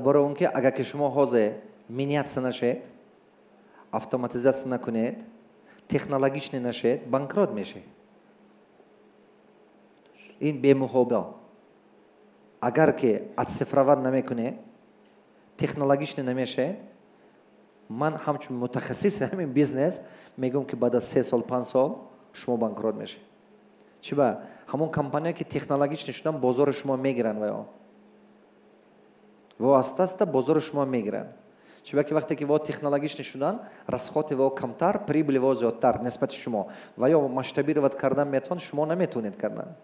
Это барои он ки агар ки шумо ҳозир меняться нашед, автоматизация накунед, технологичный нашед, банкрот мешед. Ин бемуҳоба. Агар ки оцифровать намекунед, технологичный намешед, ман ҳамчун мутахассиси ҳамин бизнес мегӯям, ки баъд аз 3 сол, 5 сол шумо банкрот мешед. Чиба? Ҳамон компания, ки технологичный шудан, бозори шумо мегиранд ва ё аста аста бозори шумо мегиранд. Чиба ки вақте ки во технологичный шудан, расходи во камтар, прибыли во зиёдтар нисбати шумо, ва ё масштабировать кардан метавон, шумо наметавонед кардан.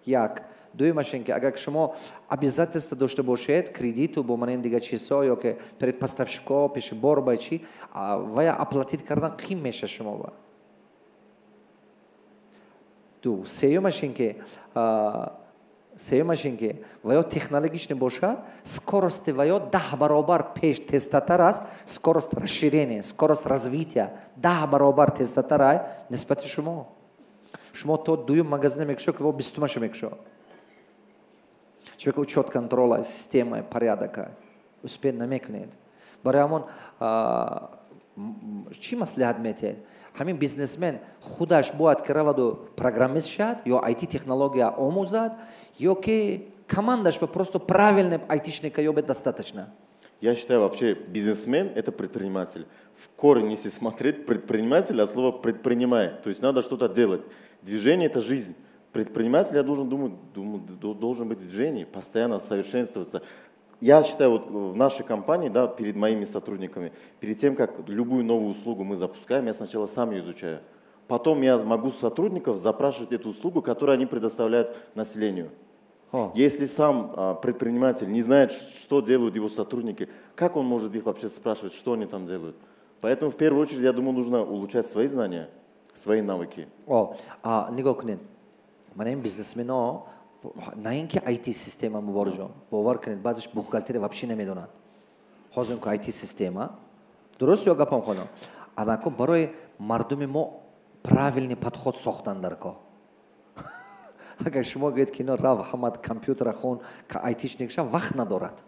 Як. Дуюмаш ин ки агар шумо обязательство дошта бошед, кредиту бо манин дигар чизҳо ё ки перед поставщико, пеши бор ба чи вая оплатить кардан қим меша шумо ба. Ду. Сеюмаш ин ки ва ё технологичный бошад, скорости ва ё 10 баробар пеш тезтатар аст, скорость расширения, скорость развития 10 баробар тезтатар ай нисбати шумо. Шумо то дуюм магазина мекушо, ки во 20-умаша мекушо. Чунки учет, контроля, система, порядока успеть намекунед. Барои ҳамон чӣ маслиҳат метиҳед? Ҳамин бизнесмен худаш бояд ки раваду программист шавад ё IT технология омӯзад, ё ки командаш ба просто правильный айтишника ёбед, достаточно? Я считаю, вообще бизнесмен – это предприниматель. В корень, если смотреть, предприниматель от слова «предпринимай». То есть надо что-то делать. Движение – это жизнь. Предприниматель, я должен думать, должен быть в движении, постоянно совершенствоваться. Я считаю, вот в нашей компании, да, перед моими сотрудниками, перед тем, как любую новую услугу мы запускаем, я сначала сам ее изучаю. Потом я могу с сотрудников запрашивать эту услугу, которую они предоставляют населению. О. Если сам предприниматель не знает, что делают его сотрудники, как он может их вообще спрашивать, что они там делают? Поэтому в первую очередь, я думаю, нужно улучшать свои знания, свои навыки. О, нигоҳ кунед, мана ин бизнесмено, на ин ки IT система, Муборизҷон, бовар кунед, баъзеш бухгалтерия вообще намедонанд. Ҳозир ку IT система, дуруст ё гапам хонам? Анаку барои мардуми мо правильный подход сохтан дар кор. Агар шумо гӯед, ки ино рав, ҳамат компютера хон, айтишник ша, вақт надорад,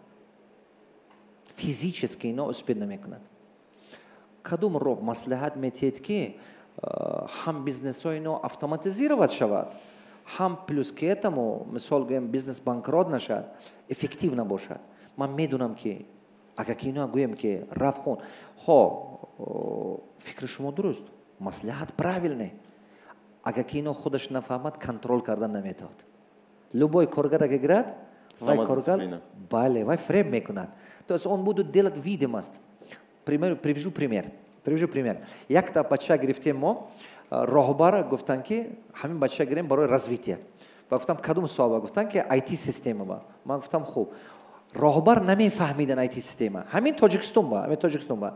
физически ино успеть намекунад. Кадом роб маслиҳат метиҳед, ки ҳам бизнесҳои ино автоматизировать шавад, ҳам плюс к этому, мисол гӯем, бизнес банкрот нашавад, эффективно бошад? Ман медонам, ки агар ки ино гӯем, ки рав, хон, хо, фикри шумо дуруст, маслиҳат правильный, агар ки ино худаш нафаҳмад, контроль кардан наметавад. Любой коргар агар гирад, вай коргар, бале, вай фреб мекунад, то есть он будет делать видимость. Пример, привяжу пример, привяжу пример. Якта бача гирифтем мо, роҳбар гуфтанд, ки ҳамин бача гирем барои развитие. Ба гуфтам, кадом соҳаба? Гуфтанд, ки IT система ба. Ман гуфтам, хуб. Роҳбар намефаҳмидан IT система. Ҳамин Тоҷикистон ба, ҳамин Тоҷикистон ба.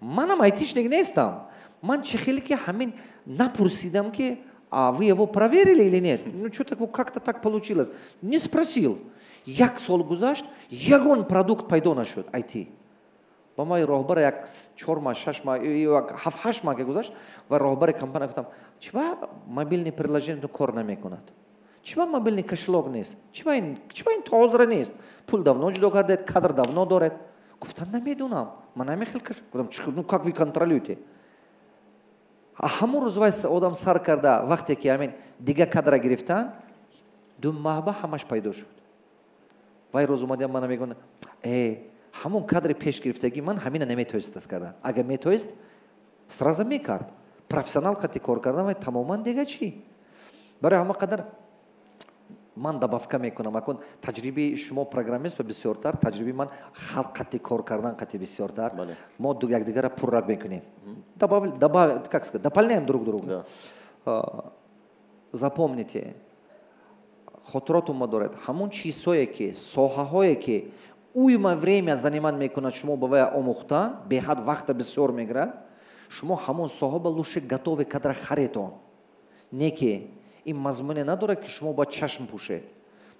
Манам айтишник нестам. Ман чӣ хеле ки ҳамин напурсидам, ки а вы его проверили или нет? Ну, что-то как-то так получилось. Не спросил. Як сол гузашт, ягон продукт пайдо нашуд, IT. Ба ман роҳбар як 4 маҳ, 6 маҳ, 7-8 маҳ ки гузашт, ва роҳбари компания гуфтам, чиба мобильный приложение кор намекунад? Чиба мобильный кошелёк нест? Чиба ин то ҳозира нест? Пул давно ҷудо кардед, кадр давно доред. Гуфтам, намедонам. Ман намехел. Гуфтам, ну как вы контролируете? Ҳамон рӯз вай одам сар карда, вақте ки ҳамин дига кадра гирифтан, 2 маҳба ҳамаш пайдо шуд. Вай рӯз омадиам, мана мегӯяд, э, ҳамон кадри пеш гирифтагӣ ман ҳамина наметоист кардан. Агар метоист, сразу мекард. Профессионал қати кор кардан вай тамоман дига чӣ. Барои ҳама қадар ман добавка мекунам. Акун таҷрибаи шумо программист ва бисёртар, таҷрибаи ман халқ қати кор кардан қати бисёртар. Мо якдигарро пуррак мекунем, как сказать, дополняем друг друга. Запомните, хотиротон доред, ҳамон чизҳое ки, соҳаҳое ки уйма время занимать мекунад, шумо ба вай омӯхтан беҳад вақта бисёр мегирад, шумо ҳамон соҳа ба лучше готовый кадра харетон. Не ки ин мазмуне надорад, ки шумо бояд чашм пӯшед.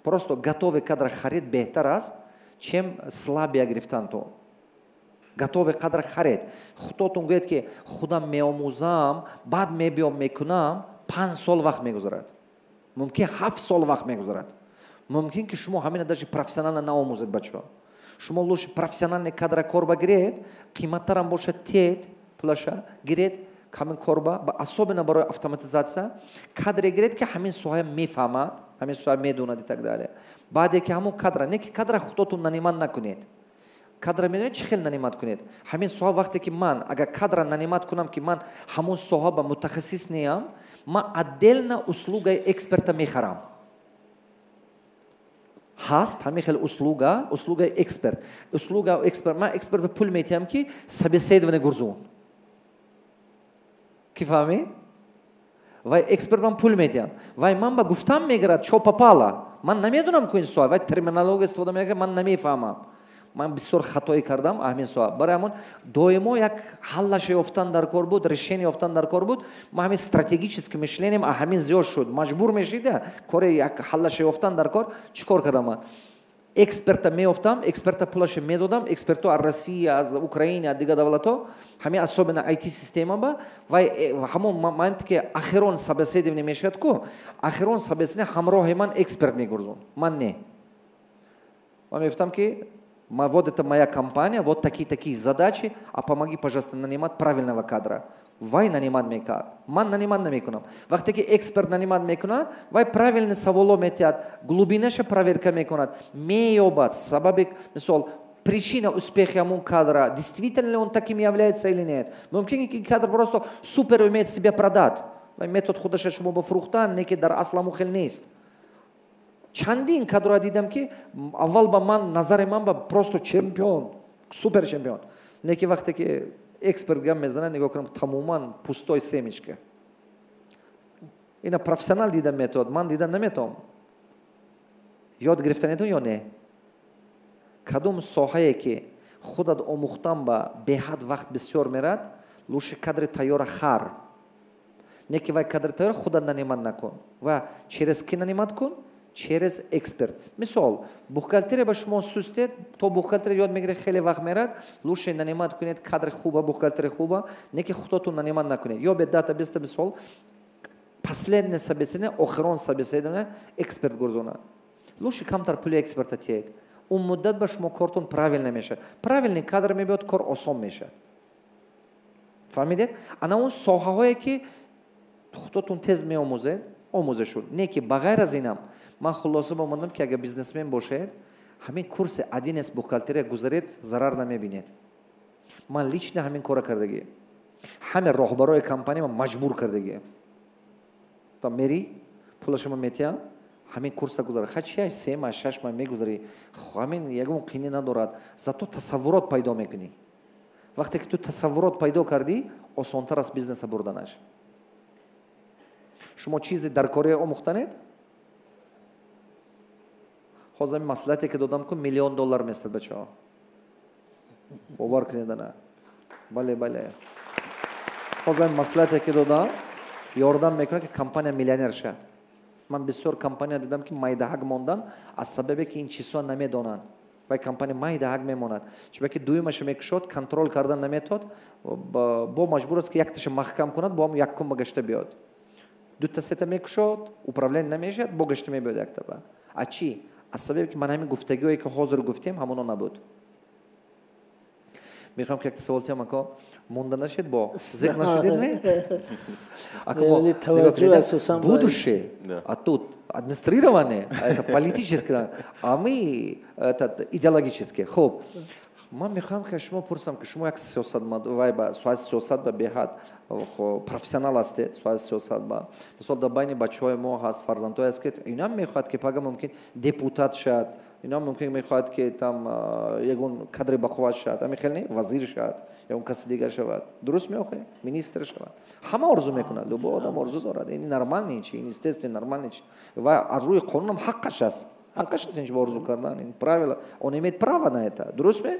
Просто готовый кадра харид беҳтар аст, чем слабия гирифтантон. Готовый кадра харед. Худотон гӯед, ки худам меомӯзам, баъд мебиём мекунам, 5 сол вақт мегузарад, мумкин 7 сол вақт мегузарад, мумкин ки шумо ҳамина даже профессионально наомӯзед. Бачаҳо, шумо ҳамин соҳаба профессионально наомӯзед, Шумо лучше профессиональный кадра корба гиред, қиматтарам бошад, тед пулаша гиред, ҳамин корба, особенно барои автоматизация кадре гиред, ки ҳамин соҳа мефаҳмад, ҳамин соҳа медонад и так далее. Баъде ки ҳамон кадра, не ки кадра худотон нанимать накунед. Кадра медонед, чӣ хел нанимать кунед? Ҳамин соҳа, вақте ки ман агар кадра нанимать кунам, ки ман ҳамон соҳа ба мутахассис неам, ман отдельно услугаи эксперта мехарам. Ҳаст ҳамин хел услуга, услугаи эксперт, услуга эксперт. Ман эксперт пул метиҳам, ки собеседование гурзун. Ки фаҳмид? Вай эксперт, ман пул метиҳам, вай ман ба гуфтам мегирад, чо попало. Ман намедонам ку ин соҳа, вай терминология истифода мекунад, ман намефаҳмам. Ман бисёр хатоӣ кардам ҳамин соҳа. Барои ҳамон доимо як ҳаллаша ёфтан дар кор буд, решение ёфтан дар кор буд. Ман ҳамин стратегический мышлением ҳамин зиёд шуд, маҷбур мешида кори як ҳаллаша ёфтан дар кор. Чӣ кор кардам ман? Эксперта меёфтам, эксперта пулаша медодам. Экспертҳо аз Россия, аз Украина, аз дигар давлатҳо, ҳамин особенно IT система ба вай ҳамон момент, ки ахирон собеседование мешавад ку, ахирон собеседование ҳамроҳи ман эксперт мегурзон, ман не. Ман мегуфтам, ки вот это моя компания, вот такие-такие задачи, а помоги, пожалуйста, нанимать правильного кадра. Вай нанимать мекард, ман нанимать намекунам. Вақте ки эксперт нанимать мекунад, вай правильный саволо метиҳад, глубинаша проверка мекунад, меёбад сабаби, мисол, причина успеха ҳамун кадра, действительно ли он таким является или нет. Мумкин, ки кадр просто супер умеет себя продать, вай метод худаша шумо ба фурӯхтан, не ки дар асл ҳамун хел нест. Чандин кадрро дидам, ки аввал ба ман, назари ман ба просто чемпион, супер чемпион, не ки вақте ки эксперт гап мезанад, нигоҳ кунам, тамоман пустой семечка. Ина профессионал дидан метавад, ман дидан наметавам. Ёд гирифтанетон ё не? Кадом соҳае ки худат омӯхтан ба беҳад вақт бисёр мерад, лучше кадри тайёра хар. Не ки вай кадри тайёра худат нанимать накун ва через ки нанимать кун? Через эксперт. Мисол, бухгалтерия ба шумо сустед, то бухгалтерия ёд мегиред, хеле вақт мерад. Лучше нанимать кунед кадри хуба, бухгалтери хуба, не ки худотон нанимать накунед. Ё бе дата биста, мисол, последнее собеседование, охирон собеседование эксперт гурзонад. Лучше камтар пули эксперта тиҳед, он муддат ба шумо кортон правильно мешавад, правильный кадр мебиёд, кор осон мешавад. Фаҳмидед? Ана он соҳаҳое ки худотон тез меомӯзед, омӯза шуд. Не ки ба ғайр аз инам, ман хулоса бомондам, ки агар бизнесмен бошед, ҳамин курси 1С бухгалтерия гузаред, зарар намебинед. Ман лично ҳамин кора кардагӣ, ҳаме роҳбарои компания ман маҷбур кардагӣ. Та мери, пулашама метиҳам, ҳамин курса гузара. Хачи 3 моҳ, 6 моҳ мегузарӣ, ҳамин ягон қинӣ надорад, зато тасаввурот пайдо мекунӣ. Вақте ки ту тасаввурот пайдо кардӣ, осонтар аст бизнеса бурданаш. Шумо чизе дар кори омӯхтанед? Ҳозир ҳамин маслиҳате ки додам ку, миллион доллар местад, бачаҳо, бовар кунед. Ана, бале, бале, ҳозир ҳамин маслиҳате ки додам, ёрдам мекунад, ки компания миллионер шавад. Ман бисёр компания дидам, ки майдаҳак мондан аз сабабе ки ин чизҳо намедонанд. Вай компания майдаҳак мемонад, чунки дуюмаша мекушод, контроль кардан наметавад, бо маҷбур аст, ки якташа маҳкам кунад, бо ҳам якум ба гашта биёд. Дута, сета мекушод, управление намешавад, бо гашта мебиёд яктаба. А чӣ? Аз сабабе ки ман ҳамин гуфтагиҳое ки ҳозир гуфтем, ҳамоно набуд. Мехоҳам ки якта савол тиҳам, ако монда нашед, бо зиқ нашудед ме? Будущее, а тут администрирование, это политическое, а мы это идеологическое. Хуб, ман мехоҳам, ки шумо пурсам, ки шумо як сиёсатмадвай ба соҳаи сиёсат ба беҳад профессионал ҳастед. Соҳаи сиёсат ба, мисол, дар байни бачаҳои мо ҳаст, фарзандҳое аст, ки инам мехоҳад, ки пага мумкин депутат шавад, инам мумкин мехоҳад, ки там ягон кадри бақувват шавад, ҳамин хел не, вазир шавад, ягон каси дигар шавад. Дуруст меохоҳем? Министр шавад, ҳама орзу мекунад, любой одам орзу дорад. Ин нормальный чи, ин естественно нормальный чи ва аз рӯи қонунам ҳаққаш аст, ҳаққаш аст ин чи орзу кардан. Ин правило, он имеет право на это. Дуруст ме?